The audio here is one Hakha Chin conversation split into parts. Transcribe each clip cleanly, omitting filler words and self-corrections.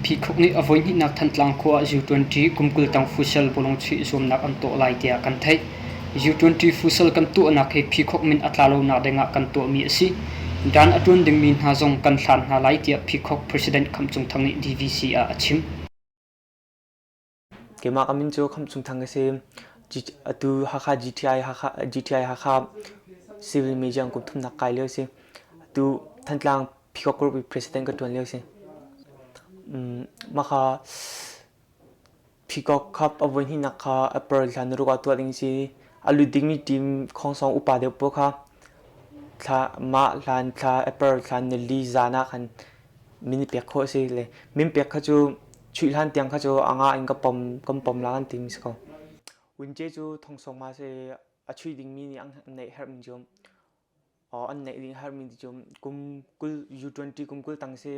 Phikhuk nih a voihnihnak Thantlang khua ah U20 kum 20 tang futsal bawlungchuih zuamnak an tuah lai tiah kan theih. U20 futsal kan tuahnak hi phikhuk min a tla lonak dingah kan tuahmi a si. Dan a ṭuan dingmi hna zong kan hlan hna lai tiah phikhuk President Kham Cung Thang nih DVC ah a chim. Keimah ka min cu Kham Cung Thang ka si. Atu Hakha GTI Hakha GTI Hakha Civil Major kum thumnak kai lio si. Atu Thantlang Peacock Group i president ka ṭuan lio si. Mah kha Peacock Cup a voihnihnak kha April thla naruk ah tuah ding si. A lut dingmi team khongsong upa deuh pawl kha thla mah hlan thla April thla nili zan ah khan min i pek khawh a si le min pek kha cu chuih hlan tiang kha cu a ngah in ka pom kan pom la kan timi si ko. Wince cu thongsong ma si a chuih dingmi nih an neih herhmi cu an neih ding herhmi cu kum 20 U20 kum 20 tang si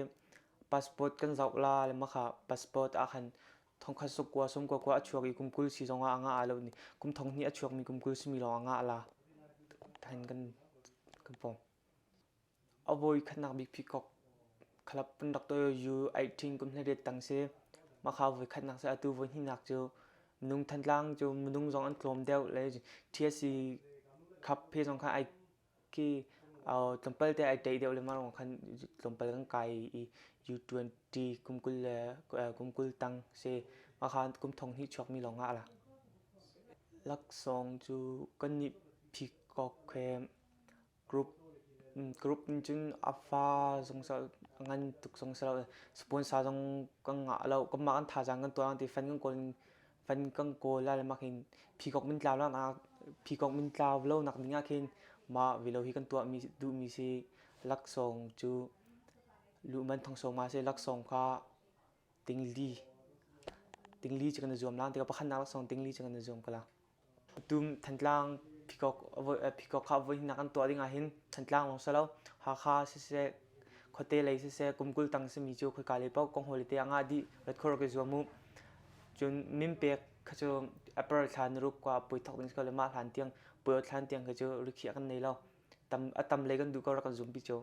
passport kan zoh la le mah kha passport ah khan thongkhat sukua sumkua kua a chuak i kum 20 si zong ah a ngah lo ni kum thong hnih a chuakmi kum 20 simi lawng a ngah la than kan kan pom. A voi khatnak bik phikok club kan rak tuah U18 kum 18 tang si. Mah kha voi khatnak si atu voi hnihnak cu minung Thantlang cu minung zong an tlawm deuh le TSC cup he zong khan ai khi tlawmpal te ai ṭeih deuh le mah ruang khan tlawmpal kan kai i U20 kum 20 le kum 20 tang si. Mah kha kum thong hnih chuakmi lawng ah a la. Laksawng cu kannih phikok he Group group in cun a fa zong a ngan tuk zong si lo. Sponsor zong kan ngah lo. Kanmah kan thazaang kan tuah ti fan kan kawl fan kan kawl lai le mah hin phikok min tlau nak phikok min tlau lo nak ding ah khin mah vilo hi kan tuah mi duhmi si laksawng cu luhman thongsawng ma si laksawng kha tingli tingli cu kan i zuam lang tikah pakhatnak laksawng tingli cu kan i zuam ko la. Tum Thantlang phikok kha voi hinak kan tuah ding ah hin Thantlang lawng si lo Hakha siseh khuate lei siseh kum 20 tang simi cu khoika lei paoh kong hawi te ah ngah dih rat khor ka zuam mu cun min pek kha cu April thla naruk kwa pui thok ding si ko le mah hlan tiang pui hlan tiang kha cu rikhiah kan nei lo tam a tam lei kan duh ko rak kan zum pi cu.